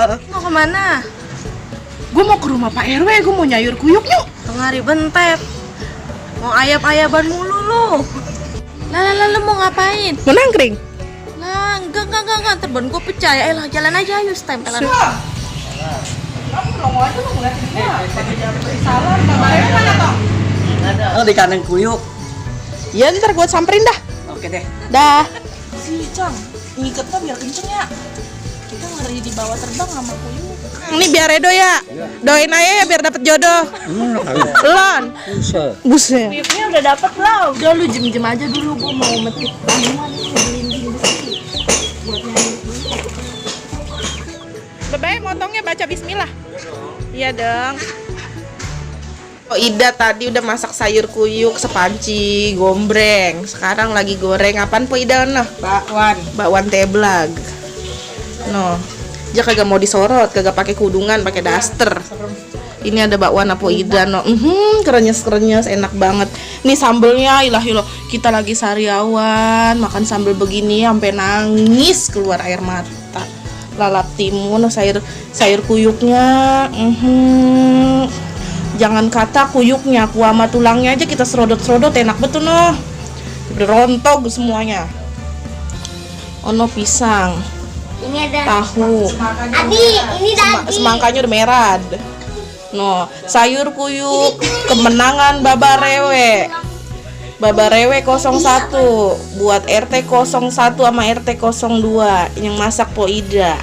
motor. Mau kemana? Gue mau ke rumah Pak RW, gue mau nyayur kuyuk yuk. Tengah bentet. Mau ayap-ayaban mulu lu. Lah, lu mau ngapain? Mau nangkring? Lah, enggak, terbang gue pecah ya. Elah, jalan aja, ayo stempelan. Kamu nongol aja lu ngeliatin gua. Pakai salam, Bapak RW mana toh? Oh, di kandang kuyuk. Iya, ntar gue samperin dah. Oke deh. Dah. Si Cang, ngiketnya biar kenceng ya. Kita ngeri di bawah terbang sama kuyuk. Ini biar Edo ya. Doain aja ya biar dapet jodoh. Lon. Buset. Kuyuknya udah dapet lah. Udah lu jem-jem aja dulu, gue mau metik ramuan nih, gelinding besi. Buat nyanyi. Bebek motongnya baca bismillah. Iya dong. Oh, Ida tadi udah masak sayur kuyuk, sepanci, gombreng. Sekarang lagi goreng apaan po Ida noh? Bakwan teblag. No. Dia kagak mau disorot, kagak pakai kudungan, pakai daster. Ini ada bakwan apa Ida no. Krenyes enak banget. Nih sambelnya ilahi lo. Kita lagi sariawan, makan sambel begini sampai nangis keluar air mata. Lalap timun, sayur kuyuknya. Jangan kata kuyuknya, kuah sama tulangnya aja kita serodot-serodot enak betul noh. Berontog semuanya. Ono pisang. Ini ada Tahu. Adi, ini daging. Semangkanya udah merah. No, sayur kuyuk kemenangan Baba Rewe. Baba Rewe 01 buat RT 01 sama RT 02 yang masak Po Ida.